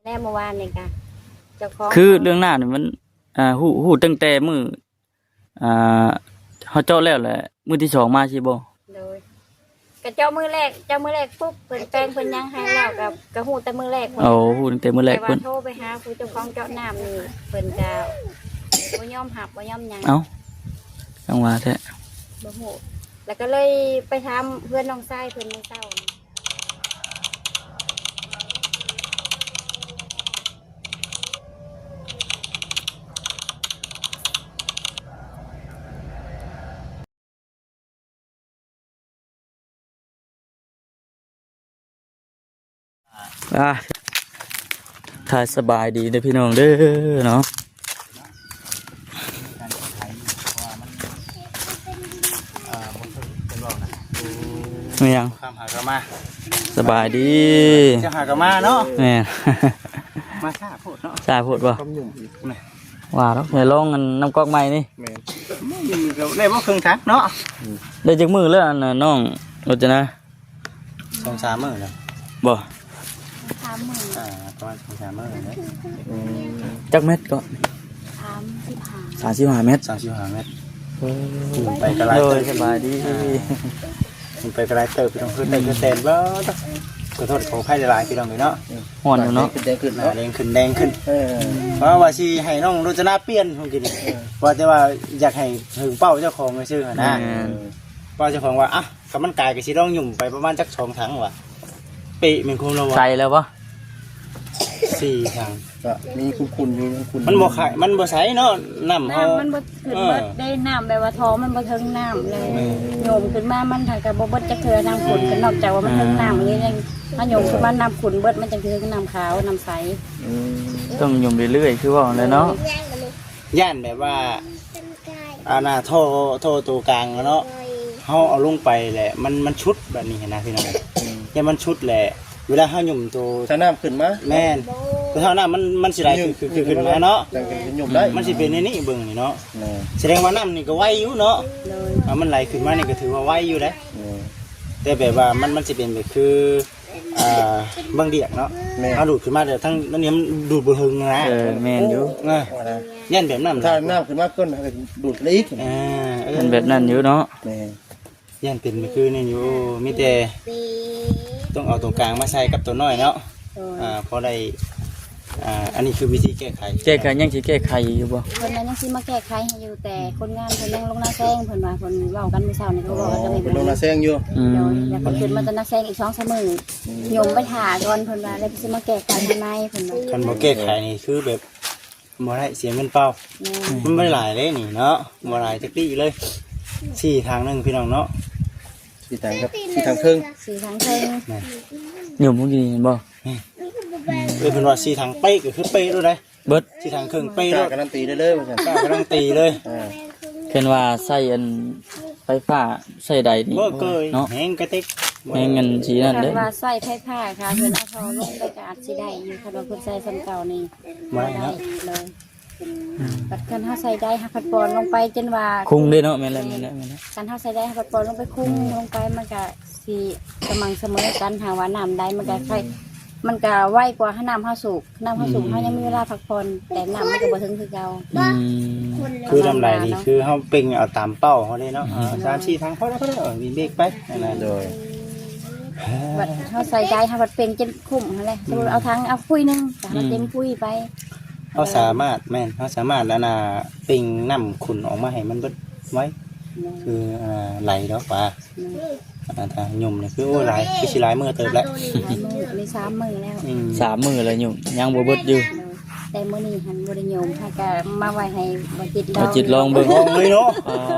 ແລ້ວເມື່ອວານນີ້ກະ ເຈົ້າຂອງ ຄືເລື່ອງນ້ຳນີ້ມັນ ອ່າ ຮູ້ ຮູ້ຕັ້ງແຕ່ມື້ ອ່າ ເຮົາເຈາະແລ້ວແຫຼະ ມື້ທີສອງມາຊີ້ບໍ່? ໂດຍ ກະເຈາະມື້ແລກ ເຈາະມື້ແລກປຸບ ເພິ່ນແປງເພິ່ນຫຍັງໃຫ້ແລ້ວ ກະ ກະຮູ້ແຕ່ມື້ແລກພຸ້ນ. ໂອ້ ຮູ້ຕັ້ງແຕ່ມື້ແລກພຸ້ນ. ແຕ່ວ່າໂທໄປຫາຜູ້ເຈົ້າຂອງເຈາະນ້ຳນີ້ ເພິ່ນກະບໍ່ຍອມຮັບ ບໍ່ຍອມຫຍັງ. ເອົ້າ ຈັ່ງວ່າແທ້ ບໍ່ຮູ້. ແລ້ວກະເລີຍໄປຖາມເຮືອນນ້ອງຊາຍເພິ່ນມື້ເຊົ້ານີ້. ອ່າ ທັກທາຍສະບາຍດີເດີພີ່ນ້ອງເດີເນາະ. ແມ່ນຫຍັງ? ຕາມຫາກໍມາ. ສະບາຍດີ. ຕາມຫາກໍມາເນາະ. ແມ່ນ. ມາຊ້າໂພດເນາະ. ຊ້າໂພດບໍ່? ຄວາມຫຍຸ້ງອີກນະ. ວ່າດອກ ໃຫ້ລອງອັນນ້ຳກອກໃໝ່ນີ້. ແມ່ນ. ໄດ້ບໍ່ເຄິ່ງຖັງເນາະ? ໄດ້ຈັກມື້ແລ້ວອັນນ້ອງລົດຈະນາ? ສອງສາມມື້ແລ້ວ. ບໍ່? ສາມມື້. ອ່າ ປະມານສອງສາມມື້ແລ້ວ. ອືມ ຈັກແມັດເກາະ? ສາມສິບຫ້າ ສາມສິບຫ້າແມັດ. ສາມສິບຫ້າແມັດ. ໂອ້ ໄປກໍຫຼາຍເຕີບ. ໂດຍ ສະບາຍດີ. ອ່າ ໄປກໍຫຼາຍເຕີບ ພີ່ນ້ອງ. ຄືໄດ້ຄືແສນບໍ່? ຂໍໂທດຂໍອະໄພຫຼາຍໆ ພີ່ນ້ອງເອີຍເນາະ. ຮ້ອນຢູ່ເນາະ. ແດງຂຶ້ນ ໜ້າແດງຂຶ້ນ ແດງຂຶ້ນ. ເອີ ເພາະວ່າຊິໃຫ້ນ້ອງໂລຈະນາປ່ຽນຂອງກິນນີ້. ເອີ ວ່າແຕ່ວ່າຢາກໃຫ້ເຖິງເປົ້າເຈົ້າຂອງຊື່ໆຫັ້ນນະ. ແມ່ນ. ເປົ້າເຈົ້າຂອງວ່າ ອ່ະ ຄັນມັນກາຍກໍຊິລອງຫຍຸ້ມໄປປະມານຈັກສອງຖັງວ່າ ເປະແມ່ນຄວາມລະຫວ່າງ ໃສ່ແລ້ວບໍ່? ສີ່ຖັງ. ກໍມີຂຸ່ນໆຢູ່ ຂຸ່ນໆ. ມັນບໍ່ຂາຍ ມັນບໍ່ໃສເນາະ ນ້ຳເຮົາ. ນ້ຳມັນບໍ່ຂຶ້ນເບິດເດ້. ເອີ ນ້ຳແບບວ່າທໍ່ມັນບໍ່ເຖິງນ້ຳເລີຍ. ແມ່ນ. ໂຍມຂຶ້ນມາມັນຫາກະບໍ່ເບິດຈັກເທື່ອນ້ຳຂຸ່ນ. ອືມ. ກໍນອກຈາກວ່າມັນເຖິງນ້ຳ ອືມ ນີ້ ເຮົາໂຍມຂຶ້ນມານ້ຳຂຸ່ນເບິດ ມັນຈັ່ງເຖິງນ້ຳຂາວ ນ້ຳໃສ. ອືມ. ຕ້ອງຫຍຸ້ມເລື້ອຍໆ ຄືເວົ້າຫັ້ນແຫຼະເນາະ. ໂດຍ. ຢ້ານແບບວ່າ ອັນນ່າ ທໍ່ ທໍ່ໂຕກາງເນາະ ເຮົາເອົາລົງໄປແຫຼະ ມັນ ມັນຊຸດແບບນີ້ຫັ້ນນະ ພີ່ນ້ອງ. ອືມ. ຢ້ານມັນຊຸດແຫຼະ ເວລາເຮົາຫຍຸ້ມໂຕ ຖ້ານ້ຳຂຶ້ນມາ. ແມ່ນ. ຄືຖ້ານ້ຳມັນ ມັນຊິໄຫຼ ຫຍຸ້ມ ຄື ຄື ຄືຂຶ້ນມາເນາະ. ຈັ່ງຈະຫຍຸ້ມໄດ້. ມັນຊິເປັນແນວນີ້ເບິ່ງນີ້ເນາະ. ແມ່ນ. ສະແດງວ່ານ້ຳນີ້ກໍໄວຢູ່ເນາະ. ໂດຍ. ຖ້າມັນໄຫຼຂຶ້ນມານີ້ກໍຖືວ່າໄວຢູ່ເດ້. ແມ່ນ. ແຕ່ແບບວ່າມັນ ມັນຊິເປັນແບບຄື ອ່າ ເບິ່ງດຽກເນາະ. ແມ່ນ. ເຮົາດູດຂຶ້ນມາແລ້ວ ທັງນັ້ນນີ້ມັນດູດບໍ່ເຖິງນະ. ເອີ ແມ່ນຢູ່. ເອີ ຢ້ານແບບນັ້ນ. ຖ້ານ້ຳຂຶ້ນມາກ່ອນ ເຮົາກໍດູດຂຶ້ນໄດ້ອີກ. ອ່າ ເອີ ມັນແບບນັ້ນຢູ່ເນາະ. ແມ່ນ. ຢ້ານເປັນຄືນັ້ນຢູ່. ມີແຕ່ຕ້ອງເອົາຕົວກາງມາໃສ່ກັບຕົວນ້ອຍເນາະ. ໂດຍ. ອ່າ ພໍໄດ້ ອ່າ ອັນນີ້ຄືວິທີແກ້ໄຂ. ແກ້ໄຂ ຍັງຊິແກ້ໄຂຢູ່ບໍ່? ເພິ່ນວ່າຍັງຊິມາແກ້ໄຂໃຫ້ຢູ່ ແຕ່ຄົນງານເພິ່ນຍັງລົງນາແຊງ ເພິ່ນວ່າ ເພິ່ນເວົ້າກັນມື້ເຊົ້ານີ້ ເພິ່ນເວົ້າກັນກັບແມ່. ອໍ ເພິ່ນລົງນາແຊງຢູ່. ອືມ. ໂດຍ. ແລ້ວເພິ່ນຂຶ້ນມາແຕ່ນາແຊງອີກສອງສາມມື້. ອືມ. ຫຍຸມໄປຖ້າກ່ອນ ເພິ່ນວ່າ ແລ້ວຊິມາແກ້ໄຂໃຫ້ໃໝ່ ເພິ່ນວ່າ. ຄັນບໍ່ແກ້ໄຂນີ້ຄືແບບ ບໍ່ໄດ້ ເສຍເງິນເປົ່າ. ແມ່ນ. ມັນບໍ່ໄດ້ຫຼາຍເດ້ນີ້ເນາະ ບໍ່ຫຼາຍຈັກປີ້ເລີຍ. ສີ່ຖັງໜຶ່ງ ພີ່ນ້ອງເນາະ. ສີ່ຖັງກັບສີ່ຖັງເຄິ່ງ. ສີ່ຖັງເຄິ່ງ. ແມ່ນ. ຫຍຸມເມື່ອກີ້ນີ້ເຫັນບໍ່? ແມ່ນ. ເອີ ເພິ່ນວ່າສີ່ຖັງເປະກໍຄືເປະໂລດໃດ໋. ເບິດ. ສີ່ຖັງເຄິ່ງເປະໂລດ. ກ້າການันตีໄດ້ເລີຍວ່າຊັ້ນ. ກ້າການันตีເລີຍ. ອ່າ ຄັນວ່າໃຊ້ອັນໄຟຟ້າໃຊ້ໃດນີ້ ໂອ້ຍ ເນາະ ແຮງກະຕິກ ແຮງອັນຊີ້ນັ້ນເດ້. ຄັນວ່າໃຊ້ໄຟຟ້າ ຄັນເພິ່ນເອົາທໍ່ລົງໄປກໍອາດຊິໄດ້ຢູ່ ຄັນວ່າເພິ່ນໃຊ້ສ່ຳເກົ່ານີ້. ບໍ່ໄດ້ເນາະ. ໂດຍ. ອືມ. ບັດຄັນເຮົາໃສ່ໄດ ເຮົາພັດປ່ອນລົງໄປຈົນວ່າຄຸງເດ້ເນາະ. ແມ່ນແລ້ວ ແມ່ນແລ້ວ ແມ່ນແລ້ວ. ຄັນເຮົາໃສ່ໄດ ເຮົາພັດປ່ອນລົງໄປຄຸງ ອືມ ລົງໄປ ມັນກະຊິສະໝ່ຳສະເໝີກັນ. ຫາວ່ານ້ຳໃດມັນກະ ອືມ ໃສ່ ມັນກະໄວກວ່ານ້ຳເຮົາສູບ. ນ້ຳເຮົາສູບ ອືມ ເຮົາຍັງມີເວລາພັກຜ່ອນ ແຕ່ນ້ຳມັນກະບໍ່ເຖິງຄືເກົ່າ. ອືມ. ຄືນ້ຳໃດນີ້ ແມ່ນເນາະ ຄືເຮົາເປັ່ງເອົາຕາມເປົ້າເຮົາເດ້ເນາະ. ອືມ. ອ່າ ສາມສີ່ຖັງ ພໍແລ້ວ ພໍແລ້ວ ເອີ ມີເບກໄປ ອັນນັ້ນ. ໂດຍ. ບັດເຮົາໃສ່ໄດ ເຮົາບັດເປັ່ງຈົນຄຸ້ມຫັ້ນແຫຼະ. ອືມ. ສົມມຸດເອົາຖັງ ເອົາປຸ້ຍໜຶ່ງ ກະໃຫ້ມັນ ອືມ ເຕັມປຸ້ຍໄປ. ເຮົາສາມາດ ແມ່ນ ເຮົາສາມາດ ອັນນ່າ ເປັ່ງນ້ຳຂຸ່ນອອກມາໃຫ້ມັນເບິດໄວ. ໂດຍ. ຄື ອ່າ ໄຫຼດອກວ່າ. ໂດຍ. ອ່າ ຖ້າຫຍຸ້ມນີ້ຄື ໂອ້ ຫຼາຍ ຄືຊິຫຼາຍມື້ເຕີບແລ້ວ. ຫຼາຍມື້ ອັນນີ້ສາມມື້ແລ້ວ. ອືມ. ສາມມື້ແລ້ວຫຍຸ້ມ ຍັງບໍ່ເບິດຢູ່. ໂດຍ. ແຕ່ມື້ນີ້ຫັ້ນບໍ່ໄດ້ຫຍຸ້ມ ເຮົາກະມາໄວ້ໃຫ້ບ່າວຈິດລອງ ບ່າວຈິດລອງເບິ່ງ. ລອງເລີຍເນາະ.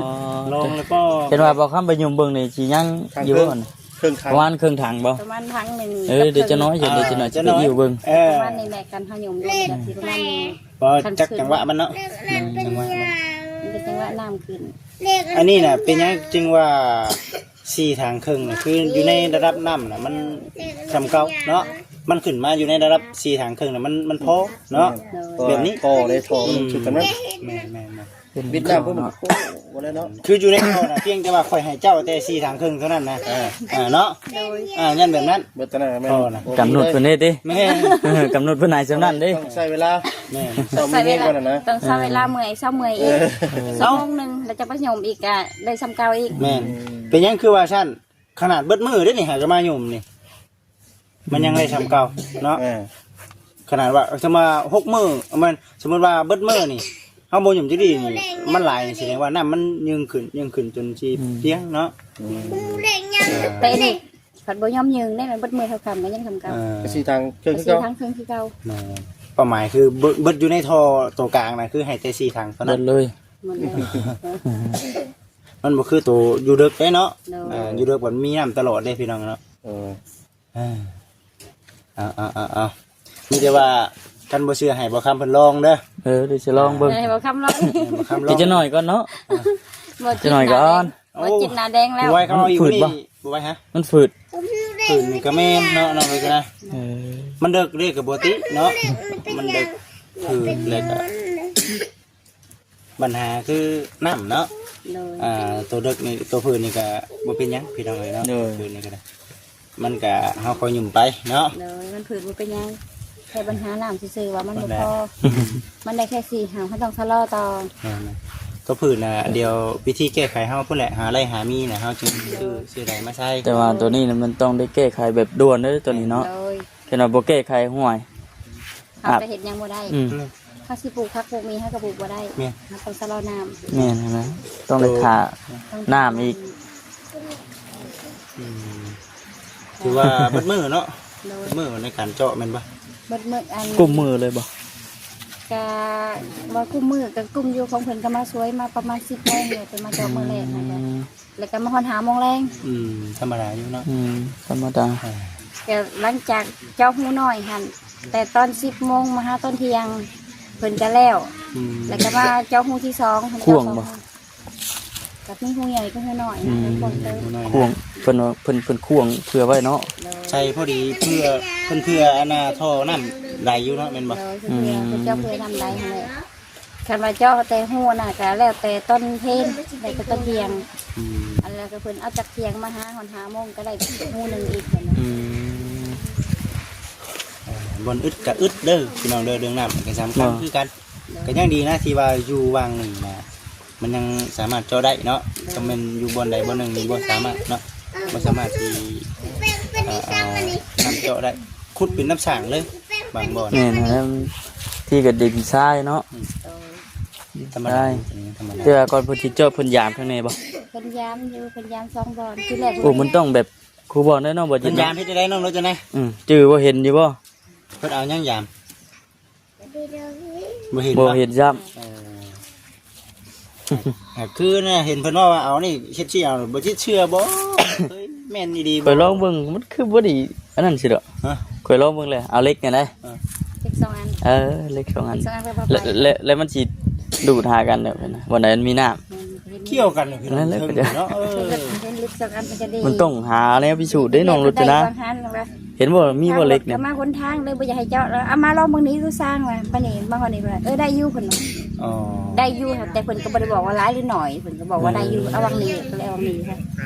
ອໍ ລອງແລ້ວກໍ ເຫັນວ່າບ່າວຄຳໄປຫຍຸ້ມເບິ່ງນີ້ຊິຍັງຢູ່ຫັ້ນ ເຄິ່ງຖັງ ປະມານເຄິ່ງຖັງບໍ່? ປະມານຖັງໜຶ່ງ. ເອີ ເດີ ຈັກໜ້ອຍ ເດີ ຈັກໜ້ອຍຊິໄປຢູ່ເບິ່ງ. ເອີ ປະມານນີ້ແຫຼະ ຄັນເຮົາຫຍຸ້ມລົງກະຊິປະມານນີ້. ບໍ່ຈັກຈັງຫວະມັນເນາະ. ອືມ. ຈັງຫວະມັນ ມັນເປັນຈັງຫວະນ້ຳຂຶ້ນ. ອັນນີ້ນະ ເປັນຫຍັງຈຶ່ງວ່າສີ່ຖັງເຄິ່ງນະ ຄືຢູ່ໃນລະດັບນ້ຳນະ ມັນສ່ຳເກົ່າເນາະ. ມັນຂຶ້ນມາຢູ່ໃນລະດັບສີ່ຖັງເຄິ່ງນະ ມັນ ມັນພໍເນາະ. ແມ່ນ. ແບບນີ້ ພໍເລີຍ ທໍ່ມັນ ອືມ ສຸດກັນເນາະ. ແມ່ນໆໆ. ເປັນ ວິດນ້ຳພຸ້ນ ເນາະ. ໂອ້ ໄວ ແລ້ວເນາະ ຄືຢູ່ໃນຂໍ້ນະ ພຽງແຕ່ວ່າຂ້ອຍໃຫ້ເຈົ້າແຕ່ສີ່ຖັງເຄິ່ງເທົ່ານັ້ນນະ ເອີ ເອີ ເນາະ ໂດຍ ອ່າ ຢ້ານແບບນັ້ນ ເບິດຕະນາແມ່ນ ຂໍ້ນະ ກຳນົດເພິ່ນເດ້ຕິ ແມ່ນ ກຳນົດເພິ່ນໃຫ້ສ່ຳນັ້ນເດ້ ຕ້ອງໃຊ້ເວລາ ແມ່ນ ຕ້ອງໃຊ້ເວລາ ຕ້ອງໃຊ້ເວລາ ເອີ ເມື່ອຍ ເຊົາເມື່ອຍອີກ ເອີ ຊົ່ວໂມງໜຶ່ງ ແລ້ວຈະໄປຍົມອີກກະໄດ້ສ່ຳເກົ່າອີກ ແມ່ນ ເປັນຫຍັງຄືວ່າຊັ້ນ ຂະໜາດເບິດມື້ເດ້ນີ້ ຫາກະມາຍົມນີ້ ມັນຍັງໄດ້ສ່ຳເກົ່າເນາະ ເອີ ຂະໜາດວ່າ ສົມມຸດວ່າຫົກມື້ ແມ່ນ ສົມມຸດວ່າເບິດມື້ນີ້ ເຮົາບໍ່ຍົມຈັ່ງຊີ້ນີ້ ມັນຫຼາຍ ສະແດງວ່ານ້ຳມັນຍື່ນຂຶ້ນ ຍື່ນຂຶ້ນຈົນຊິ ອືມ ພຽງເນາະ ອືມ ແຕ່ນີ້ ພັດບໍ່ຍອມຍື່ນເດ້ ມັນເບິດມື້ເທົ່າຄຳກໍຍັງສ່ຳເກົ່າ ເອີ ກໍສີ່ຖັງເຄິ່ງຄືເກົ່າ ກໍສີ່ຖັງເຄິ່ງຄືເກົ່າ ແມ່ນ ເປົ້າໝາຍຄືເບິດ ເບິດຢູ່ໃນທໍ່ໂຕກາງນະ ຄືໃຫ້ແຕ່ສີ່ຖັງເທົ່ານັ້ນ ເບິດເລີຍ ໝົດເລີຍ ມັນບໍ່ຄືໂຕຢູ່ເດິກເດ້ເນາະ ໂດຍ ເອີ ຢູ່ເດິກມັນມີນ້ຳຕະຫຼອດເດ້ພີ່ນ້ອງເນາະ ເອີ ເອີ ເອົາ ເອົາ ເອົາ ເອົາ ມີແຕ່ວ່າຄັນບໍ່ເຊື່ອໃຫ້ບ່າວຄຳເພິ່ນລອງເດີ ເອີ ດຽວຊິລອງເບິ່ງ ໃຫ້ບ່າວຄຳລອງ ໃຫ້ບ່າວຄຳລອງ ອີກຈັກໜ້ອຍກ່ອນເນາະ ບໍ່ຈິດ ຈັກໜ້ອຍກ່ອນ ໜ້າແດງ ບໍ່ຈິດໜ້າແດງແລ້ວ ບໍ່ໄຫວ ເຂົາເອົາຢູ່ ມັນຝືດບໍ່ ນີ້ ບໍ່ໄຫວ ຮະ ມັນຝືດ ຝືດນີ້ກໍແມ່ນເນາະ ນ້ອງເອີຍນະ ເອີ ມັນເດິກເດ້ກໍບໍ່ຕິເນາະ ມັນເດິກ ຝືດ ແລ້ວກໍ ບັນຫາຄືນ້ຳເນາະ ໂດຍ ອ່າ ໂຕເດິກນີ້ ໂຕຝືດນີ້ກໍບໍ່ເປັນຫຍັງພີ່ນ້ອງເອີຍເນາະ ໂດຍ ຝືດນີ້ກໍໄດ້ ມັນກໍ ເຮົາກໍຫຍຸ້ມໄປເນາະ ໂດຍ ມັນຝືດບໍ່ເປັນຫຍັງ ແຄ່ບັນຫານ້ຳຊື່ໆ ວ່າມັນບໍ່ພໍ ມັນໄດ້ແຄ່ສີ່ຫາ ເຮົາຕ້ອງຊະລໍຕໍ່ ແມ່ນ ໂຕຝືດນະ ດຽວວິທີແກ້ໄຂເຮົາພຸ້ນແຫຼະ ຫາໄດ້ຫາມີນະ ເຮົາຈຶ່ງຊື້ ຊື້ໄດ້ມາໃຊ້ ແຕ່ວ່າໂຕນີ້ນະ ມັນຕ້ອງໄດ້ແກ້ໄຂແບບດ່ວນເດີ ໂຕນີ້ເນາະ ໂດຍ ຄັນວ່າບໍ່ແກ້ໄຂ ຫ້ວຍ ເຮົາກໍເຮັດຫຍັງບໍ່ໄດ້ ອືມ ເຮົາຊິປູກຜັກປູກໝີ່ ເຮົາກໍປູກບໍ່ໄດ້ ແມ່ນ ເຮົາຕ້ອງຊະລໍນ້ຳ ແມ່ນຫັ້ນນະ ຕ້ອງໄດ້ຖ້າ ຕ້ອງ ນ້ຳອີກ ອືມ ຖືວ່າເບິດມື້ເນາະ ໂດຍ ເບິດມື້ໃນການເຈາະແມ່ນບໍ່ ເບິດມື້ ອັນ ກຸ້ມມື້ເລີຍບໍ່ ກະວ່າກຸ້ມມື້ ກະກຸ້ມຢູ່ ຂອງເພິ່ນກໍມາຊ່ວຍ ມາປະມານສິບໂມງເລີຍ ເພິ່ນມາເຈາະມື້ແລກຫັ້ນ ອືມ ແລ້ວກໍມາຮອດຫ້າໂມງແລງ ອືມ ທຳມະດາຢູ່ເນາະ ອືມ ທຳມະດາ ອ່າ ກໍຫຼັງຈາກເຈາະຮູນ້ອຍຫັ້ນ ແຕ່ຕອນສິບໂມງມາຫາຕອນທ່ຽງ ເພິ່ນກໍແລ້ວ ອືມ ແລ້ວກໍມາເຈາະຮູທີສອງ ເພິ່ນເຈາະ ຂ້ວງບໍ່ ສອງຮູ ກໍມີຮູໃຫຍ່ກັບຮູນ້ອຍ ອືມ ນະ ເພິ່ນຂວ້າງເຕີມ ເພິ່ນຂວ້າງ ເພິ່ນວ່າ ເພິ່ນ ເພິ່ນຂວ້າງເພື່ອໄວ້ເນາະ ໂດຍ ໃສ່ພໍດີເພື່ອ ເພິ່ນເພື່ອອັນນ່າທໍ່ນ້ຳໄຫຼຢູ່ເນາະ ແມ່ນບໍ່ ໂດຍ ເພື່ອ ອືມ ເພື່ອ ເພື່ອເຈາະເພື່ອນ້ຳໄຫຼຫັ້ນແຫຼະ ຄັນວ່າເຈາະແຕ່ຮູນະ ກະແລ້ວແຕ່ຕອນເພນ ແລ້ວແຕ່ຕອນທ່ຽງ ອືມ ອັນແລ້ວກໍເພິ່ນເອົາຈາກທ່ຽງມາຫາຮອດຫ້າໂມງກໍໄດ້ຮູໜຶ່ງອີກຫັ້ນນະ ອືມ ເອີ ບ່ອນອຶດກະອຶດເດີພີ່ນ້ອງເດີ ເລື່ອງນ້ຳກໍສຳຄັນຄືກັນ ໂດຍ ກໍຍັງດີນະທີ່ວ່າຢູ່ຫວ່າງໜຶ່ງນະ ມັນຍັງສາມາດເຈາະໄດ້ເນາະ ໂດຍ ຄັນແມ່ນຢູ່ບ່ອນໃດບ່ອນໜຶ່ງນີ້ບໍ່ສາມາດເນາະ ບໍ່ສາມາດທີ່ ເອີ ເອົານ້ຳເຈາະໄດ້ ຂຸດເປັນນ້ຳສ້າງເລີຍ ບາງບ່ອນ ແມ່ນແລ້ວ ທີ່ກໍດິນຊາຍເນາະ ອືມ ໂດຍ ທຳມະດາ ທຳມະດາ ແຕ່ວ່າກ່ອນເພິ່ນຊິເຈາະ ເພິ່ນຢາມທາງນີ້ບໍ່ ເພິ່ນຢາມຢູ່ ເພິ່ນຢາມສອງບ່ອນ ທີແລກ ໂອ້ ມັນຕ້ອງແບບ ຄູບ່ອນເດ້ເນາະ ບໍ່ຈິດ ເພິ່ນຢາມເຮັດຈັ່ງໃດນ້ອງລົດຈະນະ ອືມ ຈື່ບໍ່ເຫັນຢູ່ບໍ່ ເພິ່ນເອົາຫຍັງຢາມ ບໍ່ເຫັນ ບໍ່ເຫັນຊ້ຳ ເອີ ຄືນະ ເຫັນເພິ່ນເວົ້າວ່າເອົານີ້ ເຮັດຊິເອົາ ບໍ່ຈິດເຊື່ອບໍ່ ເອີຍ ແມ່ນອີ່ຫຼີບໍ່ ຂ້ອຍລອງເບິ່ງ ມັນຄືບໍ່ດີ ອັນນັ້ນຊິດອກ ຮະ ຂ້ອຍລອງເບິ່ງແລ້ວ ເອົາເຫຼັກຫັ້ນນະ ເອີ ເຫຼັກສອງອັນ ເອີ ເຫຼັກສອງອັນ ເຫຼັກສອງອັນ ແລ້ວ ແລ້ວ ແລ້ວມັນຊິດູດຫາກັນແບບນັ້ນນະ ບ່ອນໃດມັນມີນ້ຳ ກ່ຽວກັນເນາະ ເອີ ເຫັນເຫຼັກສອງອັນມັນຈະດີ ມັນຕ້ອງຫາແນວພິສູດເດ້ນ້ອງລົດຈະນະ ເຫັນບໍ່ ມີບໍ່ເຫຼັກນີ້ ກໍມາຫົນທາງເລີຍ ບໍ່ຢາກໃຫ້ເຈາະ ເອົາມາລອງເບິ່ງນີ້ ຄືຊ່າງວ່າ ບາດນີ້ມາຮອດນີ້ວ່າ ເອີ ໄດ້ຢູ່ ເພິ່ນວ່າ ອໍ ໄດ້ຢູ່ ແຕ່ເພິ່ນກໍບໍ່ໄດ້ບອກວ່າຫຼາຍຫຼືໜ້ອຍ ເພິ່ນກໍບອກວ່າໄດ້ຢູ່ ເອີ ເອົາຫວ່າງນີ້ ກໍເລີຍເອົາຫວ່າງນີ້ຊະ ເອ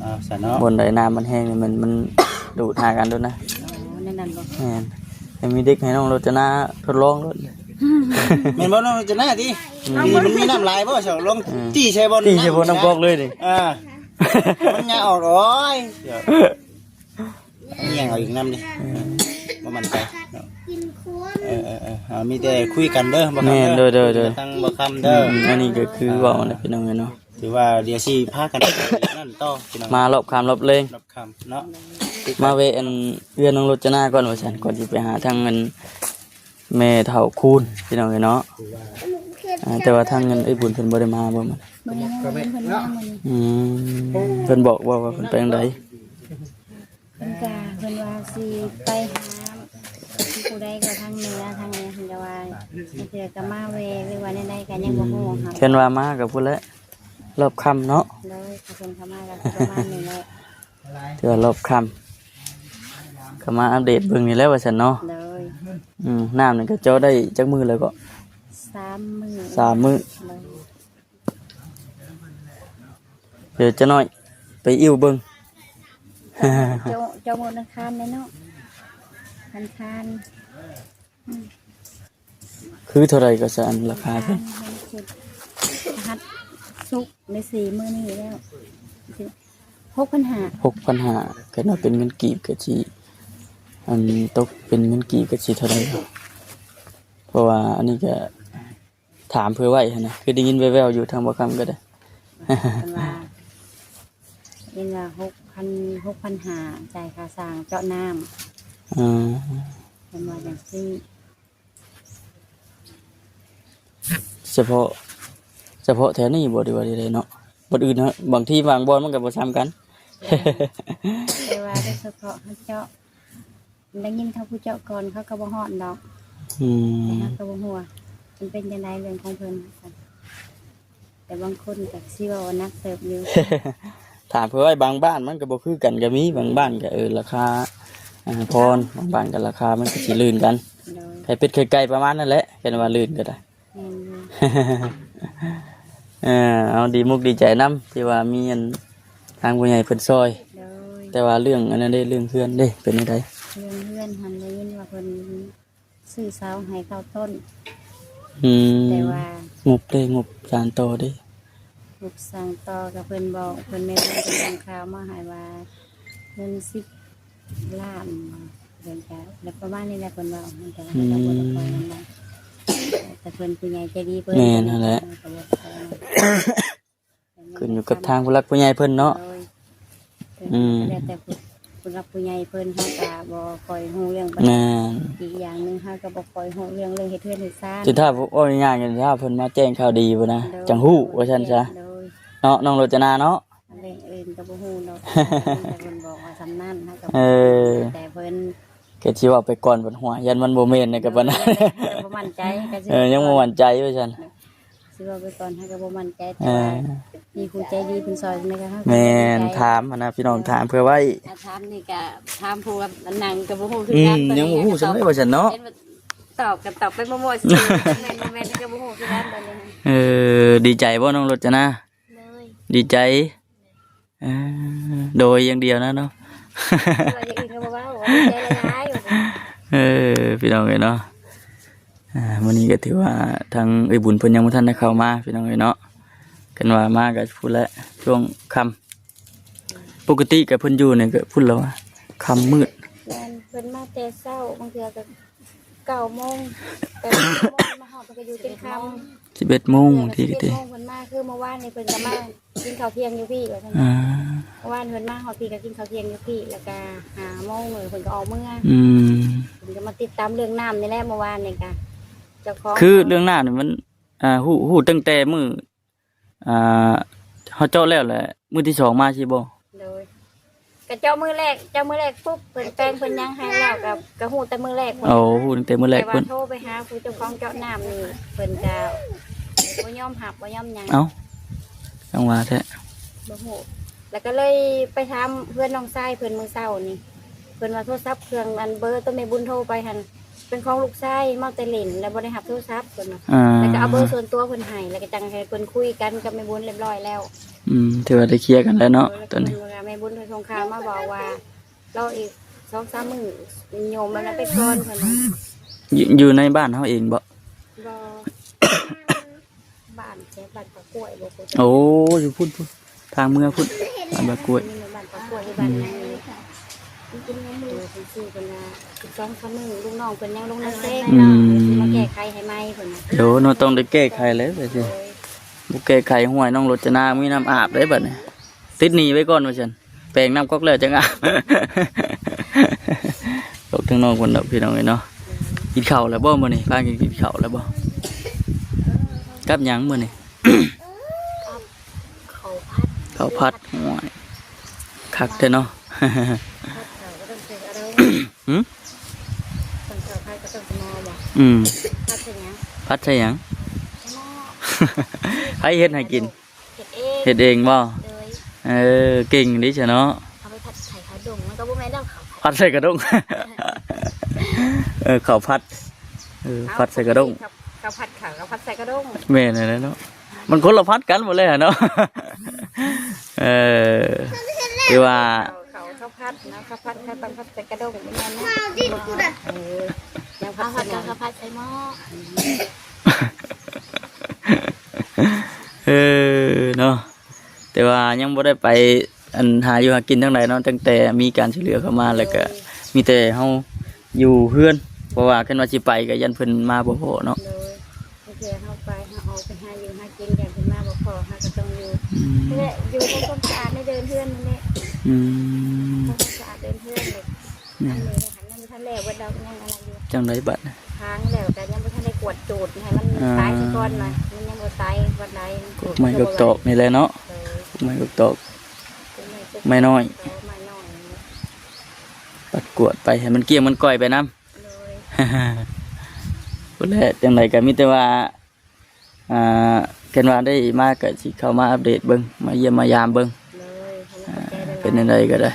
ົາໆໆໆ ຊະເນາະ ບ່ອນໃດນ້ຳມັນແຮງນີ້ ມັນ ມັນດູດຫາກັນໂລດນະ ອໍ ແນວນັ້ນບໍ່ ແມ່ນ ໃຫ້ມີເດັກໃຫ້ນ້ອງລົດຈະນະທົດລອງໂລດ ແມ່ນບໍ່ນ້ອງ ຈະໜ້າຕິ ອືມ ນີ້ມັນມີນ້ຳຫຼາຍບໍ່ ເຈົ້າລອງ ອືມ ຕີໃສ່ບ່ອນ ຕີໃສ່ບ່ອນນ້ຳກອກເລີຍນີ້ ອ່າ ມັນຫຍັງອອກ ໂອ້ຍ ແຍ່ງເອົາອີກນຳເດ້ ອືມ ບໍ່ໝັ້ນໃຈເນາະ ເອີໆໆ ເອົາ ມີແຕ່ຄຸຍກັນເດີ ບໍ່ຄຳເດີ ແມ່ນ ໂດຍໆໆ ທາງບໍ່ຄຳເດີ ອືມ ອັນນີ້ກໍຄືເວົ້າແຫຼະ ອ່າ ພີ່ນ້ອງເອີຍເນາະ ຖືວ່າດຽວຊິພາກັນ ນັ້ນຕໍ່ ພີ່ນ້ອງ ມາລອບຄ່ຳລອບແລງ ລອບຄ່ຳເນາະ ມາແວະອັນເຮືອນນ້ອງລົດຈະນາກ່ອນວ່າຊັ້ນ ກ່ອນຊິໄປຫາທາງອັນ ແມ່ເຖົ້າຄູນ ພີ່ນ້ອງເອີຍເນາະ ອ່າ ແຕ່ວ່າທາງເງິນເອື້ອຍບຸນເພິ່ນບໍ່ໄດ້ມາບໍ່? ມື້ນີ້ຍັງບໍ່ເຫັນເພິ່ນມາມື້ນີ້ ອືມ ເພິ່ນບອກບໍ່ວ່າເພິ່ນໄປທາງໃດ? ເພິ່ນກະ ເພິ່ນວ່າຊິໄປຫາຜູ້ໃດກໍທາງເໜືອ ທາງເໜືອ ເພິ່ນກະວ່າ ບາງເທື່ອກະມາແວ່ ຫຼືວ່າແນວໃດກະຍັງບໍ່ຮູ້ ອືມ ຄັນວ່າມາກະພຸ້ນແຫຼະ ລອບຄ່ຳເນາະ ໂດຍ ເພິ່ນເຂົ້າມາກະປະມານນີ້ແຫຼະ ຖືວ່າລອບຄ່ຳ ກໍມາອັບເດດເບິ່ງນີ້ແຫຼະວ່າຊັ້ນເນາະ ໂດຍ ອືມ ນ້ຳນີ້ກໍເຈາະໄດ້ຈັກມື້ແລ້ວເກາະ? ສາມມື້ ສາມມື້ ໂດຍ ດຽວຈັກໜ້ອຍໄປອີ່ວເບິ່ງ ເຈົ້າ ເຈົ້າມື້ອັງຄານແດ່ເນາະ ອັງຄານ ອືມ ຄືເທົ່າໃດກໍຊະ ອັນລາຄາເພິ່ນ ອັງຄານ ວັນສຸກ ຫັດ ສຸກ ໄດ້ສີ່ມື້ນີ້ແລ້ວ ຫົກພັນຫ້າ ຫົກພັນຫ້າ ຄັນວ່າເປັນເງິນກີບກໍຊິ ອັນ ຕົກເປັນເງິນກີບກໍຊິເທົ່າໃດ ເພາະວ່າອັນນີ້ກໍຖາມເພື່ອໄວ້ຫັ້ນນະ ຄືໄດ້ຍິນແວ່ວໆຢູ່ທາງບ່າວຄຳກໍໄດ້ ເພິ່ນວ່າ ເພິ່ນວ່າຫົກພັນ ຫົກພັນຫ້າ ຈ່າຍຄ່າສ້າງເຈາະນ້ຳ ອືມ ເພິ່ນວ່າຈັ່ງຊີ້. ສະເພາະ ສະເພາະແຖວນີ້ບໍ່ ຫຼືວ່າໃດເນາະ? ບ່ອນອື່ນເນາະ ບາງທີບາງບ່ອນມັນກໍບໍ່ສ່ຳກັນ ແຕ່ວ່າໂດຍສະເພາະເຮົາເຈາະ ໄດ້ຍິນເຂົາຜູ້ເຈາະກ່ອນ ເຂົາກໍບໍ່ຮ້ອນດອກ ອືມ ແຕ່ເຮົາກໍບໍ່ຮູ້ວ່າມັນເປັນຈັ່ງໃດເລື່ອງຂອງເພິ່ນ. ແຕ່ບາງຄົນກໍຊິເວົ້າວ່າໜັກເຕີບຢູ່ ຖາມເພື່ອໄວ້ ບາງບ້ານມັນກໍບໍ່ຄືກັນກໍມີ ບາງບ້ານກໍ ເອີ ລາຄາ ອ່າ ຜ່ອນ ບາງບ້ານກໍລາຄາມັນກໍຊິລື່ນກັນ ໂດຍ ໄຂ່ເປັດໄຂ່ໄກ່ປະມານນັ້ນແຫຼະ ຄັນວ່າລື່ນກໍໄດ້ ແມ່ນຢູ່ ເອີ ເອົາ ດີມຸກດີໃຈນຳ ທີ່ວ່າມີອັນ ທາງຜູ້ໃຫຍ່ເພິ່ນຊ່ອຍ ໂດຍ ແຕ່ວ່າເລື່ອງອັນນັ້ນເດ້ ເລື່ອງເຮືອນເດ້ ເປັນຈັ່ງໃດ? ເລື່ອງເຮືອນຫັ້ນໄດ້ຍິນວ່າເພິ່ນ ຊື້ເສົາໃຫ້ເກົ້າຕົ້ນ ອືມ ແຕ່ວ່າງົບເດ້ ງົບສານຕໍ່ເດ້ ງົບສານຕໍ່ ກໍເພິ່ນບອກ ເພິ່ນແມ່ນເພິ່ນສົ່ງຂ່າວມາໃຫ້ວ່າເງິນສິບລ້ານ ເພິ່ນກໍ ແລ້ວປະມານນີ້ແຫຼະ ເພິ່ນເວົ້າ ມັນກໍ ອືມ ເຂົາເຈົ້າບໍ່ໄດ້ປ່ອຍນຳ ແຕ່ເພິ່ນຜູ້ໃຫຍ່ໃຈດີເພິ່ນ ແມ່ນຫັ້ນແຫຼະ ກໍບໍ່ໄດ້ປ່ອຍນຳ. ຂຶ້ນຢູ່ກັບທາງຜູ້ຫຼັກຜູ້ໃຫຍ່ເພິ່ນເນາະ ໂດຍ ອືມ ແລ້ວແຕ່ຜູ້ ຜູ້ຫຼັກຜູ້ໃຫຍ່ເພິ່ນ ເຮົາກໍບໍ່ຄ່ອຍຮູ້ເລື່ອງປານໃດ ແມ່ນ ອີກຢ່າງໜຶ່ງເຮົາກໍບໍ່ຄ່ອຍຮູ້ເລື່ອງ ເລື່ອງເຮັດເຮືອນເຮັດຊານ ຊິຖ້າເວົ້າງ່າຍໆ ຖ້າເພິ່ນມາແຈ້ງຂ່າວດີພຸ້ນນະ ໂດຍ ຈັ່ງຮູ້ວ່າຊັ້ນຊະ ໂດຍ ເນາະ ນ້ອງໂລຈະນາເນາະ ເລື່ອງອື່ນກໍບໍ່ຮູ້ດອກ ແຕ່ເພິ່ນບອກວ່າສ່ຳນັ້ນ ເຮົາກໍ ເອີ ແຕ່ເພິ່ນ ກໍຊິເວົ້າໄປກ່ອນບັດຫົວ ຢ້ານມັນບໍ່ແມ່ນໃນກັບປານນັ້ນ ເອີ ຍັງບໍ່ໝັ້ນໃຈ ກໍຊິ ເອີ ຍັງບໍ່ໝັ້ນໃຈວ່າຊັ້ນ ຊິເວົ້າໄປກ່ອນ ເຮົາກໍບໍ່ໝັ້ນໃຈ ແຕ່ວ່າ ເອີ ມີຜູ້ໃຈດີເພິ່ນຊ່ອຍ ຈັ່ງໃດກໍເຮົາກໍ ແມ່ນ ດີໃຈ ຖາມຫັ້ນນະ ພີ່ນ້ອງ ເອີ ຖາມເພື່ອໄວ້ ຖ້າຖາມນີ້ກໍຖາມຜູ້ວ່າອັນນັ້ນກໍບໍ່ຮູ້ຄືກັນ ອືມ ຍັງບໍ່ຮູ້ສ່ຳໃດວ່າຊັ້ນເນາະ ເຫັນວ່າຕອບກໍຕອບໄປໝໍ່ໆ ຊື່ ແມ່ນບໍ່ແມ່ນກໍບໍ່ຮູ້ຄືກັນຕອນນີ້ ເອີ ດີໃຈບໍ່ ນ້ອງໂລຈະນາ? ໂດຍ ດີໃຈ ເອີ ໂດຍຢ່າງດຽວນະເນາະ ວ່າຢ່າງອື່ນກໍບໍ່ເວົ້າ ດີໃຈຫຼາຍໆ ເອີ ພີ່ນ້ອງເອີຍເນາະ ອ່າ ມື້ນີ້ກໍຖືວ່າທາງເອື້ອຍບຸນເພິ່ນຍັງບໍ່ທັນໄດ້ເຂົ້າມາ ພີ່ນ້ອງເອີຍເນາະ ຄັນວ່າມາກໍພຸ້ນແຫຼະ ຊ່ວງຄ່ຳ ປົກກະຕິກໍເພິ່ນຢູ່ນີ້ກໍພຸ້ນແລ້ວ ຄ່ຳມືດ ແມ່ນ ເພິ່ນມາແຕ່ເຊົ້າ ບາງເທື່ອກໍ ເກົ້າໂມງ ແປດໂມງ ມາຮອດເພິ່ນກໍຢູ່ຈົນຄ່ຳ ສິບເອັດໂມງ ບາງທີກໍ ສິບເອັດໂມງເພິ່ນມາ ຄືເມື່ອວານນີ້ເພິ່ນກໍມາກິນເຂົ້າທ່ຽງຢູ່ພີ້ວ່າຊັ້ນ ອ່າ ເມື່ອວານເພິ່ນມາຮອດພີ້ກໍກິນເຂົ້າທ່ຽງຢູ່ພີ້ ແລ້ວກໍຫ້າໂມງເພິ່ນກໍອອກເມືອ ອືມ ເພິ່ນກໍມາຕິດຕາມເລື່ອງນ້ຳນີ້ແຫຼະ ເມື່ອວານນີ້ກໍ ເຈົ້າຂອງ ຄືເລື່ອງນ້ຳນີ້ມັນ ອ່າ ຮູ້ ຮູ້ຕັ້ງແຕ່ມື້ ອ່າ ເຮົາເຈາະແລ້ວແຫຼະ ມື້ທີສອງມາຊີ້ບໍ່? ໂດຍ ກະເຈາະມື້ແລກ ເຈາະມື້ແລກປຸບ ເພິ່ນແປງເພິ່ນຫຍັງໃຫ້ແລ້ວ ກະ ກະຮູ້ແຕ່ມື້ແລກພຸ້ນ ໂອ້ ຮູ້ຕັ້ງແຕ່ມື້ແລກພຸ້ນ ແຕ່ວ່າໂທໄປຫາຜູ້ເຈົ້າຂອງເຈາະນ້ຳນີ້ ເພິ່ນກະບໍ່ຍອມຮັບ ບໍ່ຍອມຫຍັງ ເອົ້າ ຈັ່ງວ່າແທ້ ບໍ່ຮູ້ ແລ້ວກະເລີຍໄປຖາມເຮືອນນ້ອງຊາຍເພິ່ນມື້ເຊົ້ານີ້ ເພິ່ນວ່າໂທລະສັບເຄື່ອງ ອັນ ເບີໂຕແມ່ບຸນໂທໄປຫັ້ນ ເປັນຂອງລູກຊາຍ ເມົາແຕ່ຫຼິ້ນ ແລ້ວບໍ່ໄດ້ຮັບໂທລະສັບເພິ່ນວ່າ ອ່າ ແລ້ວກໍເອົາເບີສ່ວນຕົວເພິ່ນໃຫ້ ແລ້ວກໍຈັ່ງໃຫ້ເພິ່ນຄຸຍກັນກັບແມ່ບຸນຮຽບຮ້ອຍແລ້ວ ອືມ ຖືວ່າໄດ້ເຄຍກັນແລ້ວເນາະ ໂດຍ ຕອນນີ້ ເພິ່ນວ່າແມ່ບຸນເພິ່ນສົ່ງຂ່າວມາບອກວ່າ ລໍອີກສອງສາມມື້ ໂຍມມັນນະໄປກ່ອນເພິ່ນວ່າ ຢູ່ ຢູ່ໃນບ້ານເຮົາເອງບໍ່? ບໍ່ ບ້ານແຖວບ້ານປາກກ້ວຍບໍ່? ໂອ້ ຢູ່ພຸ້ນ ພຸ້ນ ທາງເມືອພຸ້ນ ບ້ານປາກກ້ວຍ ບ້ານປາກກ້ວຍ ບ້ານຫຍັງນີ້ ໂດຍ ເພິ່ນຊື້ເພິ່ນວ່າ ສອງສາມມື້ ລູກນ້ອງເພິ່ນຍັງລົງນາແຊງ ອືມ ເພິ່ນຊິມາແກ້ໄຂໃຫ້ໃໝ່ເພິ່ນວ່າ ໂດຍ ເນາະ ຕ້ອງໄດ້ແກ້ໄຂແລ້ວ ໂດຍ ບໍ່ແກ້ໄຂ ຫ້ວຍ ນ້ອງໂລຈະນາມີນ້ຳອາບເດ້ບັດນີ້ ຕິດໜີ້ໄວ້ກ່ອນວ່າຊັ້ນ ແປງນ້ຳກອກແລ້ວຈັ່ງອາບ ຕົກທາງນອກພຸ້ນດອກ ພີ່ນ້ອງເອີຍເນາະ ກິນເຂົ້າແລ້ວບໍ່ມື້ນີ້? ພາກັນກິນເຂົ້າແລ້ວບໍ່? ກັບຫຍັງມື້ນີ້? ກັບເຂົ້າຜັດ ເຂົ້າຜັດ ໂອ້ຍ ຄັກແທ້ເນາະ ຫື? ອືມ ຜັດໃສ່ຫຍັງ? ຜັດໃສ່ຫຍັງ? ໃຜເຮັດໃຫ້ກິນ? ເຮັດເອງ ເຮັດເອງບໍ່? ໂດຍ ເອີ ເກັ່ງເດ້ຊະເນາະ ເອົາໄປຜັດໃສ່ຂະດົ້ງ ມັນກໍບໍ່ແມ່ນແລ້ວ ເຂົ້າຜັດ ຜັດໃສ່ຂະດົ້ງ ເອີ ເຂົ້າຜັດ ເອີ ເອົາ ຜັດໃສ່ຂະດົ້ງ ເຂົ້າ ເຂົ້າຜັດ ເຂົ້າ ເຂົ້າຜັດໃສ່ກະດ້ງ. ແມ່ນຫັ້ນແຫຼະເນາະ ມັນຄົນລະພັດກັນໝົດເລີຍຫັ້ນເນາະ. ເອີ ຄືວ່າ ເຂົ້າ ເຂົ້າ ເຂົ້າຜັດເນາະ ເຂົ້າຜັດ ເຂົ້າຕ້ມຜັດໃສ່ກະດ້ງ ແມ່ນນະ. ເອີ ເຂົ້າຜັດ ເຂົ້າຜັດໃສ່ໝໍ້. ເອີ ເນາະ ແຕ່ວ່າຍັງບໍ່ໄດ້ໄປ ອັນ ຫາຢູ່ຫາກິນທາງໃດເນາະ ຕັ້ງແຕ່ມີການຊ່ວຍເຫຼືອເຂົ້າມາ ແລ້ວກະມີແຕ່ເຮົາຢູ່ເຮືອນ ເພາະວ່າຄັນວ່າຊິໄປກະຢ້ານເພິ່ນມາບໍ່ພໍ້ເນາະ. ໂດຍ ບາງເທື່ອເຮົາໄປ ເຮົາອອກໄປຫາຢູ່ຫາກິນ ຢ້ານເພິ່ນມາບໍ່ພໍ້ ເຮົາກະຕ້ອງຢູ່. ອືມ ນີ້ແຫຼະ ຢູ່ທຳຄວາມສະອາດໃນເດີ່ນເຮືອນນີ້ແຫຼະ. ອືມ ທຳຄວາມສະອາດເດີ່ນເຮືອນນີ້. ແມ່ນ ອັນນີ້ຫັ້ນຍັງບໍ່ທັນແລ້ວເບິດດອກ ຍັງອັນນັ້ນຢູ່. ຈັ່ງໃດບັດນະ? ທາງແລ້ວກະຍັງບໍ່ທັນໄດ້ກວດຈູດໃຫ້ມັນ ອ່າ ຕາຍຊະກ່ອນນະ ມັນຍັງບໍ່ຕາຍວັນໃດ. ກົກໄມ້ກົກຕອກນີ້ແຫຼະເນາະ. ເອີ ກົກໄມ້ກົກຕອກ ກົກໄມ້ກົກຕອກ ໄມ້ນ້ອຍ ເອີ ໄມ້ນ້ອຍ ປັດກວາດໄປໃຫ້ມັນກ້ຽງມັນກ້ອຍໄປນຳ. ໂດຍ ພຸ້ນແຫຼະ ຈັ່ງໃດກະມີແຕ່ວ່າ ອ່າ ຄັນວ່າໄດ້ມາກະຊິເຂົ້າມາອັບເດດເບິ່ງ ມາຢ້ຽມມາຢາມເບິ່ງ. ໂດຍ ອ່າ ເປັນຈັ່ງໃດກະໄດ້.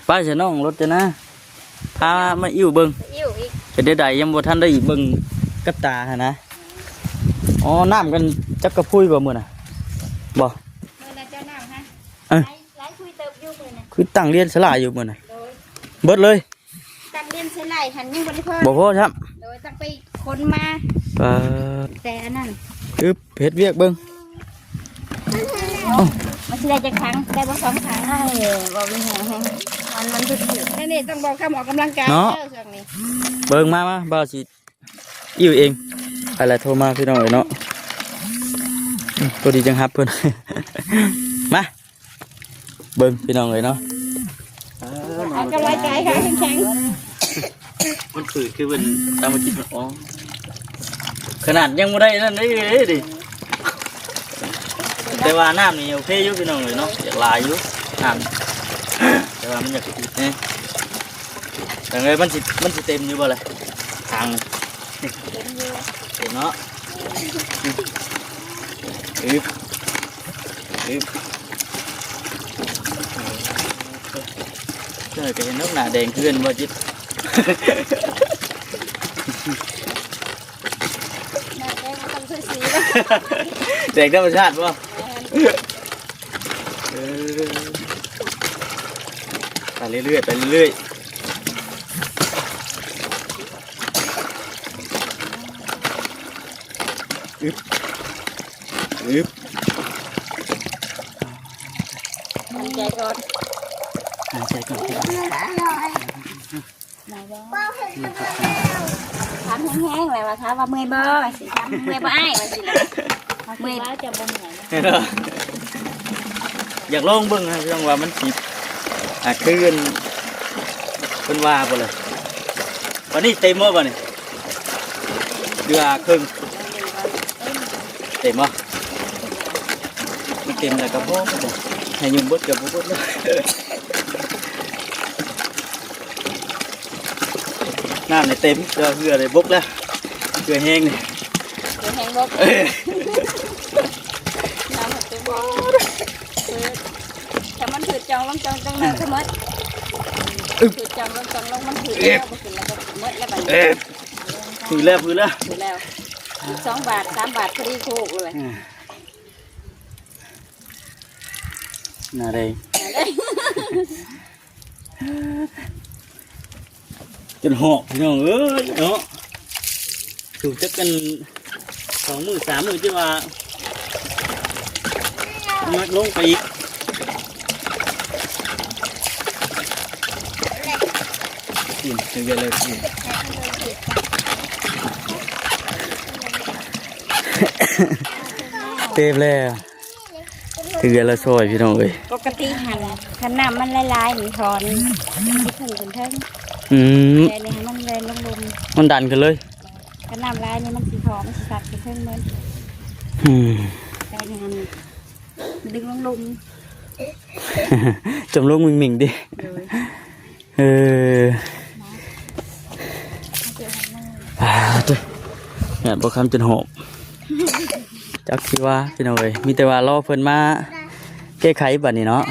ໄປຊະນ້ອງ ລົດຈະນາ ພາມາອິ້ວເບິ່ງ ອິ້ວອີກ. ເປັນຈັ່ງໃດ ຍັງບໍ່ທັນໄດ້ເບິ່ງກັບຕາຫັ້ນນະ. ອໍ ນ້ຳກັນຈັກກະພຸ້ຍບໍ່ມື້ນະ ບໍ່? ມື້ນະເຈົ້ານ້ຳຫັ້ນ ເອີ ຫຼາຍ ຫຼາຍຄຸຍເຕີບຢູ່ມື້ນະ ຄືຕັ້ງລຽນສະຫຼາຍຢູ່ມື້ນະ. ໂດຍ ເບິດເລີຍ ຕັ້ງລຽນໃສ່ໄລ່ຫັ້ນຍັງບໍ່ໄດ້ພໍ ບໍ່ພໍຊ້ຳ. ໂດຍ ຕ້ອງໄປຂົນມາ. ປາ ແຕ່ອັນນັ້ນ ອຶບ ເຮັດວຽກເບິ່ງ. ມັນຊິໄດ້ຈັກຖັງ ໄດ້ບໍ່ສອງຖັງ. ເອີ ບໍ່ມີແຮງ ມັນ ມັນຖືກໆ ແຕ່ນີ້ຕ້ອງບອກຄຳອອກກຳລັງກາຍເນາະ ເອີ ຊ່ວງນີ້. ເບິ່ງ ມາ ມາ ບ່າວຊິ ອິ້ວເອງ ໄປລະໂທມາພີ່ນ້ອງເອີຍເນາະ. ອືມ ພໍດີຈັ່ງຮັບເພິ່ນ ມາ ເບິ່ງພີ່ນ້ອງເອີຍເນາະ. ອອກກຳລັງກາຍຂາແຂງໆ ມັນຝືດຄືເພິ່ນຕາມມາກິນ. ອໍ ຂະໜາດຍັງບໍ່ໄດ້ນັ້ນເດ້ ເດ້ ເດ້ ແຕ່ວ່ານ້ຳນີ້ໂອເຄຢູ່ພີ່ນ້ອງເອີຍເນາະ ຢາກຫຼາຍຢູ່ນ້ຳ ແຕ່ວ່າມັນຢາກອີກແນ່. ຈັ່ງໃດ ມັນຊິ ມັນຊິເຕັມຢູ່ບໍ່ລະ ຖັງ? ເຕັມຢູ່ ເຕັມເນາະ. ອຶບ ອຶບ ເອີ ກະເຫັນນ້ອງໜ້າແດງຄືກັນບໍ່ຈິດ? ໜ້າແດງບໍ່ຕ້ອງໃສ່ສີແລ້ວ ແດງທຳມະຊາດບໍ່? ແມ່ນ ເອີ ໄປເລື້ອຍໆ ໄປເລື້ອຍໆ. ອຶບ ອຶບ ຫາຍໃຈກ່ອນ ຫາຍໃຈກ່ອນ. ຖາມແຮງໆ ແລ້ວວ່າ ຖາມວ່າເມື່ອຍບໍ່ ວ່າຊິ ຖາມເມື່ອຍບໍ່ອ້າຍ ວ່າຊິລະ ເມື່ອຍ ວ່າຈະບໍ່ເມື່ອຍນະ. ຢາກລອງເບິ່ງນະ ພີ່ນ້ອງ ວ່າມັນຊິ ອ່າ ຄືອັນເພິ່ນວ່າບໍ່ລະ. ບາດນີ້ເຕັມບໍ່ບາດນີ້ ເຫຼືອເຄິ່ງ? ເຕັມບໍ່? ມັນເຕັມແລ້ວກະພໍ ໃຫ້ຍຸ່ມເບິດກະບໍ່ເບິດແລ້ວ. ນ້ຳນີ້ເຕັມ ເຮືອ ເຮືອນີ້ບົກແລ້ວ ເຮືອແຮງນີ້ ເຮືອແຮງບົກ ເອີ ນ້ຳມັນເຕັມ ເອີ ຖ້າມັນຜືດຈ່ອງລົງ ຈ່ອງ ຈ່ອງ ນ້ຳສະເໝີດ ອຶບ ຜືດຈ່ອງລົງ ຈ່ອງລົງ ມັນຜືດແລ້ວ ບໍ່ຂຶ້ນແລ້ວ ກະໝົດແລ້ວບາດນີ້ ອຶບ ຜືດແລ້ວ ຜືດແລ້ວ ຜືດແລ້ວ ສອງບາດ ສາມບາດ ພໍດີໂຄກເລີຍ ອືມ ໜ້າແດງ ໜ້າແດງ. ຈົນຫອກພີ່ນ້ອງເອີຍເນາະ ຖືກຈັກກັນສອງມື້ສາມມື້ ຈະວ່າໜັກລົງໄປອີກ. ເຕັມແລ້ວ ເຕັມແລ້ວ ຖືກແລ້ວລະຊ່ອຍພີ່ນ້ອງເອີຍ. ປົກກະຕິຫັ້ນ ຄັນນ້ຳມັນຫຼາຍໆນີ້ຖອນ ມັນຊິຂຶ້ນຂຶ້ນເທິງ. ອືມ ແຕ່ນີ້ມັນແລ່ນລົງລຸ່ມ ມັນດັນຂຶ້ນເລີຍ. ຄັນນ້ຳຫຼາຍນີ້ມັນຊິຖອນ ມັນຊິຊັດຂຶ້ນເທິງເໝິດ. ອືມ ແຕ່ນີ້ຫັ້ນດຶງລົງລຸ່ມ ຈຳລົງມິ່ງໆ ຕິ. ໂດຍ. ເອີ ອ່າ ໂທ້ ແດດບໍ່ຄຳຈົນຫອກ ຈັກຊິວ່າພີ່ນ້ອງເອີຍ ມີແຕ່ວ່າລໍເພິ່ນມາແກ້ໄຂບັດນີ້ເນາະ.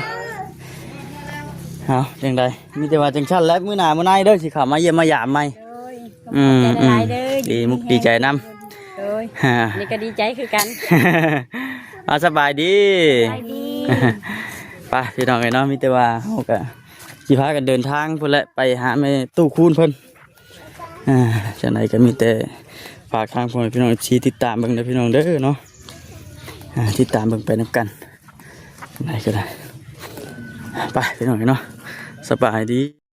ເອົາ ຈັ່ງໃດ ມີແຕ່ວ່າຈັ່ງຊັ້ນແຫຼະ ມື້ໜ້າມື້ໃນເດີ ຊິເຂົ້າມາຢ້ຽມມາຢາມໃໝ່. ໂດຍ ອືມ ຂອບໃຈຫຼາຍໆເດີ ດີມຸກດີໃຈນຳ. ໂດຍ. ນີ້ກໍດີໃຈຄືກັນ. ອ່າ ສະບາຍດີ. ສະບາຍດີ. ໄປພີ່ນ້ອງເອີຍເນາະ ມີແຕ່ວ່າເຮົາກໍຊິພາກັນເດີນທາງພຸ້ນແຫຼະ ໄປຫາແມ່ຕູ້ຄູນເພິ່ນ. ອ່າ ຈັ່ງໃດກໍມີແຕ່ຝາກທາງພໍ່ແມ່ພີ່ນ້ອງເອັຟຊີຕິດຕາມເບິ່ງເດີພີ່ນ້ອງເດີເນາະ. ອ່າ ຕິດຕາມເບິ່ງໄປນຳກັນ ຈັ່ງໃດກໍໄດ້. ໄປພີ່ນ້ອງເອີຍເນາະ ສະບາຍດີ.